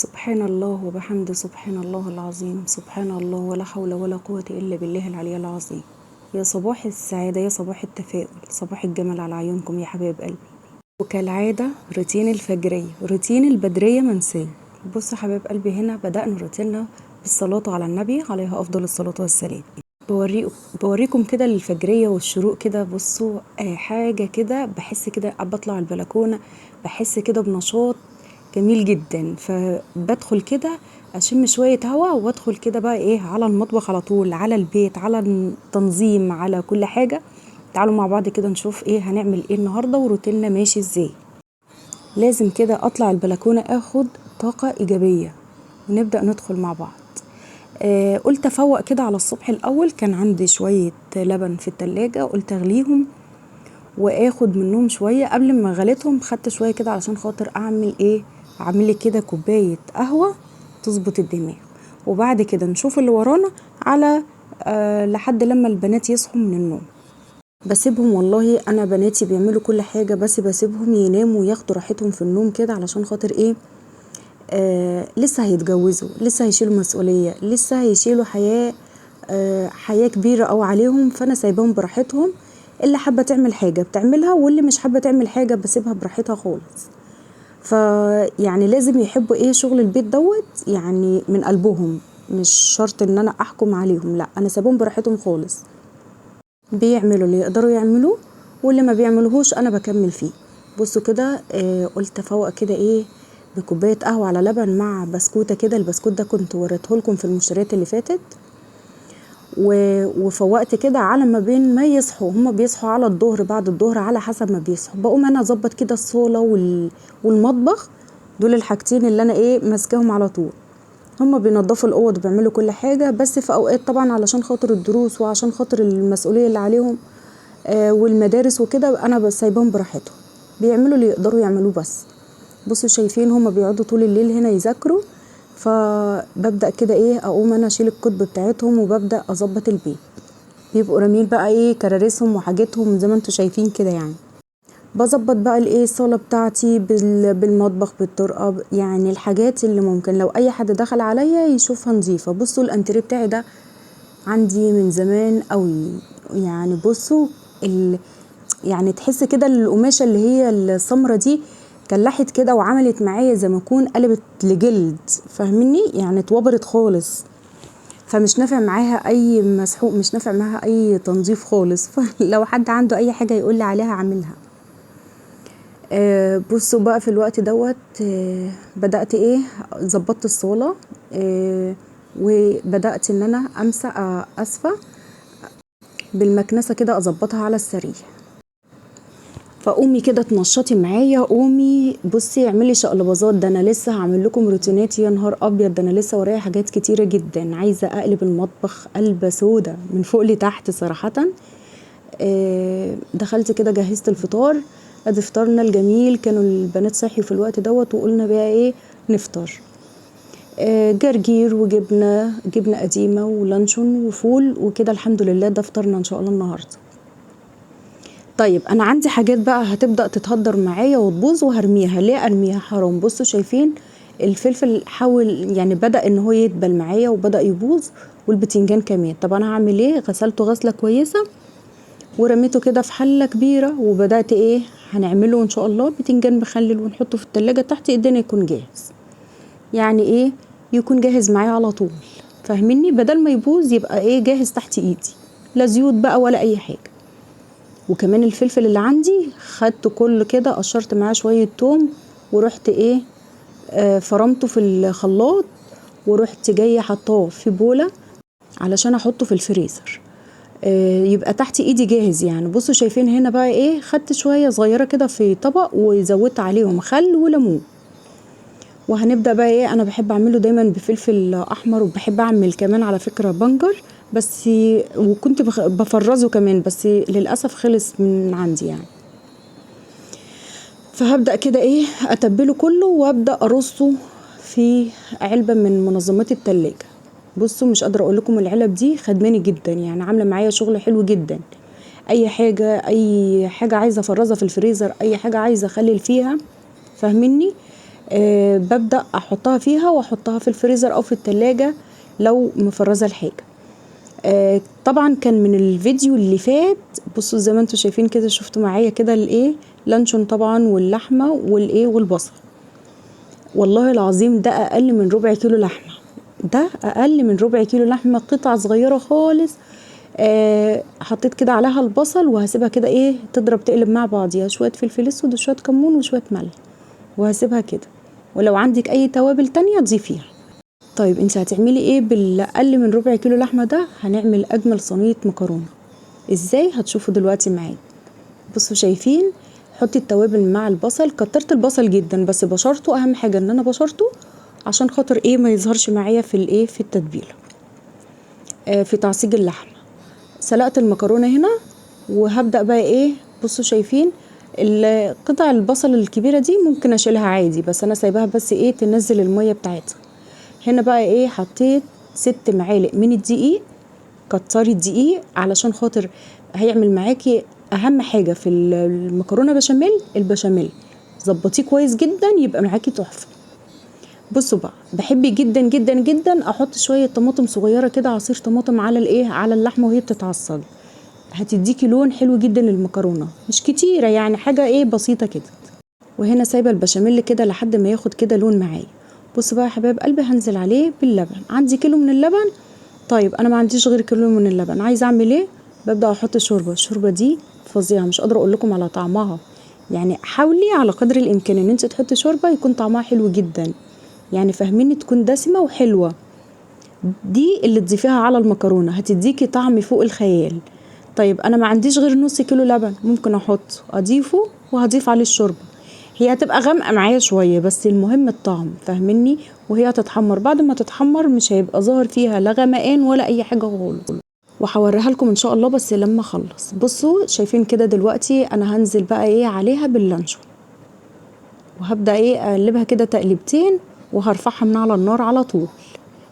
سبحان الله وبحمده، سبحان الله العظيم، سبحان الله ولا حول ولا قوة إلا بالله العلي العظيم. يا صباح السعادة، يا صباح التفاؤل، صباح الجمال على عيونكم يا حبايب قلبي. وكالعادة روتين الفجرية، روتين البدرية منسية. بصوا حبايب قلبي، هنا بدأنا روتيننا بالصلاة على النبي عليها أفضل الصلاة والسلام. بوريكم كده الفجرية والشروق كده. بصوا حاجة كده، بحس كده بطلع البلكونة بحس كده بنشاط جميل جدا، فبدخل كده اشم شوية هوا وادخل كده بقى ايه على المطبخ على طول، على البيت، على التنظيم، على كل حاجة. تعالوا مع بعض كده نشوف ايه هنعمل ايه النهاردة وروتيننا ماشي ازاي. لازم كده اطلع البلكونة اخد طاقة ايجابية ونبدأ ندخل مع بعض. قلت افوق كده على الصبح. الاول كان عندي شوية لبن في التلاجة، قلت اغليهم واخد منهم شوية. قبل ما غليتهم خدت شوية كده علشان خاطر اعمل ايه، اعمل لي كده كوباية قهوة تظبط الدماغ، وبعد كده نشوف اللي ورانا على لحد لما البنات يصحوا من النوم. بسيبهم والله، انا بناتي بيعملوا كل حاجة، بس بسيبهم يناموا وياخدوا راحتهم في النوم كده علشان خاطر ايه، لسه هيتجوزوا، لسه هيشيلوا مسؤولية، لسه هيشيلوا حياة، حياة كبيرة أوي عليهم، فأنا سايباهم براحتهم. اللي حابة تعمل حاجة بتعملها، واللي مش حابة تعمل حاجة بسيبها براحتها خالص. فيعني لازم يحبوا ايه شغل البيت دوت يعني من قلبهم، مش شرط ان انا احكم عليهم، لا انا سايبهم براحتهم خالص، بيعملوا اللي يقدروا يعملوه واللي ما بيعملوهوش انا بكمل فيه. بصوا كده، قلت افوق كده ايه بكوبايه قهوة على لبن مع بسكوته كده. البسكوت ده كنت وريته لكم في المشتريات اللي فاتت، وفوقت كده على ما بين ما يصحوا. هما بيصحوا على الظهر، بعد الظهر على حسب ما بيصحوا. بقوم انا اظبط كده الصاله والمطبخ، دول الحاجتين اللي انا ايه ماسكاهم على طول. هما بينظفوا الاوض وبيعملوا كل حاجة، بس في اوقات طبعا علشان خاطر الدروس وعشان خاطر المسؤولية اللي عليهم والمدارس وكده، انا بس سايباهم براحتهم، بيعملوا اللي يقدروا يعملوه بس. بصوا شايفين هما بيقعدوا طول الليل هنا يذاكروا، فببدأ كده ايه اقوم انا اشيل الكتب بتاعتهم وببدأ اظبط البيت. بيبقوا رامين بقى ايه كراريسهم وحاجتهم زي ما انتوا شايفين كده يعني. بظبط بقى الايه الصالة بتاعتي بالمطبخ بالطرقة، يعني الحاجات اللي ممكن لو اي حد دخل عليا يشوفها نظيفة. بصوا الانتريه بتاعي ده عندي من زمان قوي يعني. بصوا يعني تحس كده القماشة اللي هي السمرة دي كلحت كده وعملت معايا زي ما اكون قلبت لجلد، فاهميني يعني، اتوبرت خالص، فمش نافع معاها اي مسحوق، مش نافع معاها اي تنظيف خالص. فلو حد عنده اي حاجة يقول لي عليها اعملها. بصوا بقى في الوقت دوت، بدأت ايه ظبطت الصالة، وبدأت ان انا امسح، اسفة بالمكنسة كده اظبطها على السريع. فقومي كده تنشطي معايا، قومي بصي اعملي شقلباظات، ده انا لسه هعمل لكم روتينات يا نهار ابيض، ده انا لسه ورايا حاجات كتيرة جدا. عايزه اقلب المطبخ قلبه سودا من فوق لتحت صراحة. دخلت كده جهزت الفطار، ادي فطارنا الجميل. كانوا البنات صحيوا في الوقت دوت وقلنا بقى ايه نفطر، جرجير وجبنه، جبنه قديمة ولانشون وفول وكده. الحمد لله ده فطارنا ان شاء الله النهارده. طيب انا عندي حاجات بقى هتبدأ تتهدر معايا وتبوظ وهرميها. ليه ارميها؟ حرام. بصوا شايفين الفلفل حاول يعني بدأ ان هو يدبل معايا وبدأ يبوظ، والبتنجان كمان. طب انا هعمل ايه؟ غسلته غسلة كويسة ورميته كده في حلة كبيرة، وبدأت ايه هنعمله ان شاء الله بتنجان مخلل ونحطه في التلاجة تحت ايدينا يكون جاهز. يعني ايه يكون جاهز معايا على طول، فاهميني؟ بدل ما يبوظ يبقى ايه جاهز تحت ايدي، لا زيوت بقى ولا اي حاجة. وكمان الفلفل اللي عندي خدته كله كده، قشرت معاه شوية توم ورحت ايه فرمته في الخلاط، ورحت جاية حطاه في بولة علشان احطه في الفريزر، يبقى تحت ايدي جاهز يعني. بصوا شايفين هنا بقى ايه، خدت شوية صغيرة كده في طبق وزودت عليهم خل وليمون. وهنبدأ بقى ايه، انا بحب اعمله دايما بفلفل احمر، وبحب اعمل كمان على فكرة بنجر بس، وكنت بفرزه كمان بس للأسف خلص من عندي يعني. فهبدأ كده ايه اتبله كله وابدأ ارصه في علبة من منظمات التلاجة. بصوا مش قادرة اقول لكم العلب دي خدماني جدا يعني، عاملة معايا شغل حلو جدا. اي حاجة، اي حاجة عايزة افرزها في الفريزر، اي حاجة عايزة اخلل فيها، فاهميني؟ ببدأ احطها فيها واحطها في الفريزر او في التلاجة لو مفرزة الحاجة. طبعا كان من الفيديو اللي فات، بصوا زي ما انتم شايفين كده، شفتوا معايا كده الايه لانشون طبعا واللحمة والايه والبصل. والله العظيم ده اقل من ربع كيلو لحمة، ده اقل من ربع كيلو لحمة، قطع صغيرة خالص. حطيت كده عليها البصل وهسيبها كده ايه تضرب تقلب مع بعضيها، شوية فلفل اسود وشوية كمون وشوية ملح، وهسيبها كده. ولو عندك اي توابل تانية ضيفيها. طيب انت هتعملي ايه بالاقل من ربع كيلو لحمة ده؟ هنعمل اجمل صينية مكرونة. ازاي؟ هتشوفوا دلوقتي معايا. بصوا شايفين، حطي التوابل مع البصل. كترت البصل جدا بس بشرته، اهم حاجة ان انا بشرته عشان خاطر ايه ما يظهرش معايا في الايه في التتبيلة، في تعصيج اللحمة. سلقت المكرونة هنا وهبدأ بقى ايه، بصوا شايفين قطع البصل الكبيرة دي ممكن اشيلها عادي، بس انا سايباها بس ايه تنزل المية بتاعتها. هنا بقى ايه حطيت 6 معالق من الدقيق. كتري الدقيق علشان خاطر هيعمل معاكي اهم حاجة في المكرونة بشاميل، البشاميل ظبطيه كويس جدا يبقى معاكي تحفة. بصوا بقى، بحب جدا جدا جدا احط شوية طماطم صغيرة كده، عصير طماطم على الايه على اللحمة وهي بتتعصج، هتديكي لون حلو جدا للمكرونة، مش كتيرة يعني، حاجة ايه بسيطة كده. وهنا سايبة البشاميل كده لحد ما ياخد كده لون معايا. بصوا بقى يا حبايب قلبي، هنزل عليه باللبن. عندي كيلو من اللبن، طيب انا ما عنديش غير كيلو من اللبن، عايزه اعمل ايه؟ ببدأ احط شوربة. الشوربة دي فظيعة، مش قادرة اقول لكم على طعمها، يعني حاولي على قدر الامكان ان انت تحطي شوربة يكون طعمها حلو جدا، يعني فاهميني، تكون دسمة وحلوة. دي اللي تضيفيها على المكرونة هتديكي طعم فوق الخيال. طيب انا ما عنديش غير نص كيلو لبن، ممكن احط اضيفه وهضيف عليه الشوربة، هي هتبقى غامقة معايا شوية بس المهم الطعم، فاهميني. وهي هتتحمر، بعد ما تتحمر مش هيبقى ظاهر فيها لا غمقان ولا اي حاجة خالص، وهوريها لكم ان شاء الله بس لما اخلص. بصوا شايفين كده دلوقتي انا هنزل بقى ايه عليها باللانشون، وهبدأ ايه اقلبها كده تقلبتين وهرفعها من على النار على طول.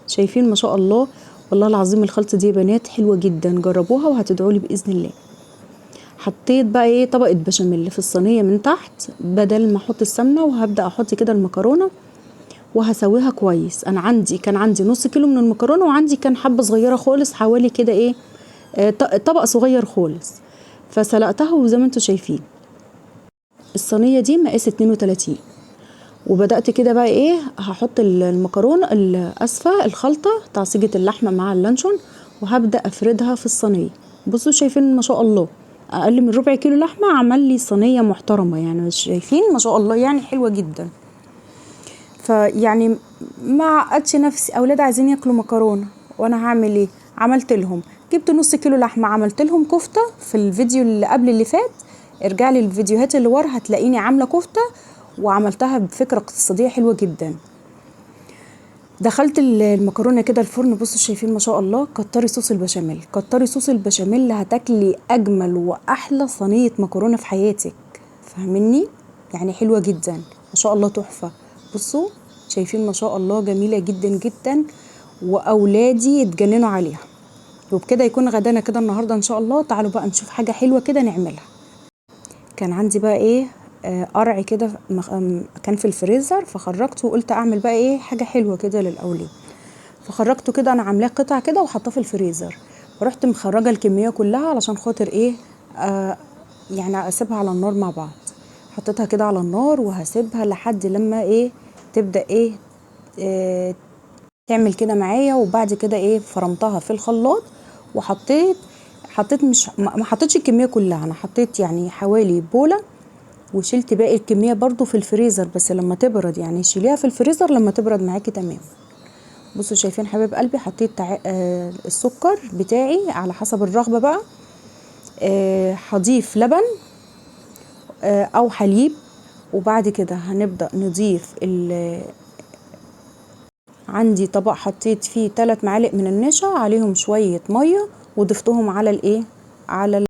شايفين ما شاء الله، والله العظيم الخلطة دي يا بنات حلوة جدا، جربوها وهتدعولي بإذن الله. حطيت بقى ايه طبقة بشاميل في الصينية من تحت بدل ما احط السمنة، وهبدأ احط كده المكرونة وهسويها كويس. انا كان عندي نص كيلو من المكرونة، وعندي كان حبة صغيرة خالص، حوالي كده ايه طبق صغير خالص، فسلقتها. وزي ما انتوا شايفين الصينية دي مقاس 32. وبدأت كده بقى ايه هحط المكرونة، اسفة الخلطة تعصيجة اللحمة مع اللانشون، وهبدأ افردها في الصينية. بصوا شايفين ما شاء الله اقل من ربع كيلو لحمة عمل لي صينية محترمة، يعني شايفين ما شاء الله، يعني حلوة جدا. فيعني ما عقدش نفسي، اولاد عايزين ياكلوا مكرونة وانا هعمل ايه؟ عملت لهم، جبت نص كيلو لحمة عملت لهم كفتة. في الفيديو اللي قبل اللي فات ارجع لي الفيديوهات اللي ورا هتلاقيني عاملة كفتة وعملتها بفكرة اقتصادية حلوة جدا. دخلت المكرونة كده الفرن. بصوا شايفين ما شاء الله، كتري صوص البشاميل، كتري صوص البشاميل، هتاكلي اجمل واحلى صينية مكرونة في حياتك، فاهميني؟ يعني حلوة جدا ما شاء الله، تحفة. بصوا شايفين ما شاء الله جميلة جدا جدا، واولادي اتجننوا عليها. وبكده يكون غدانا كده النهاردة ان شاء الله. تعالوا بقى نشوف حاجة حلوة كده نعملها. كان عندي بقى ايه قرع كده كان في الفريزر، فخرجته وقلت اعمل بقى ايه حاجة حلوة كده للاولاد، فخرجته كده انا عاملاه قطع كده وحطاه في الفريزر. ورحت مخرجة الكمية كلها علشان خاطر ايه يعني اسيبها على النار مع بعض. حطيتها كده على النار وهسيبها لحد لما ايه تبدأ ايه تعمل كده معايا. وبعد كده ايه فرمتها في الخلاط، وحطيت حطيت مش ما حطيتش الكمية كلها، انا حطيت يعني حوالي بولة، وشلت باقي الكمية برضو في الفريزر، بس لما تبرد يعني شيليها في الفريزر لما تبرد معاكي تمام. بصوا شايفين حبايب قلبي، حطيت السكر بتاعي على حسب الرغبة بقى، هضيف لبن او حليب، وبعد كده هنبدأ نضيف عندي طبق حطيت فيه 3 معالق من النشا، عليهم شوية مية، وضفتهم على الايه على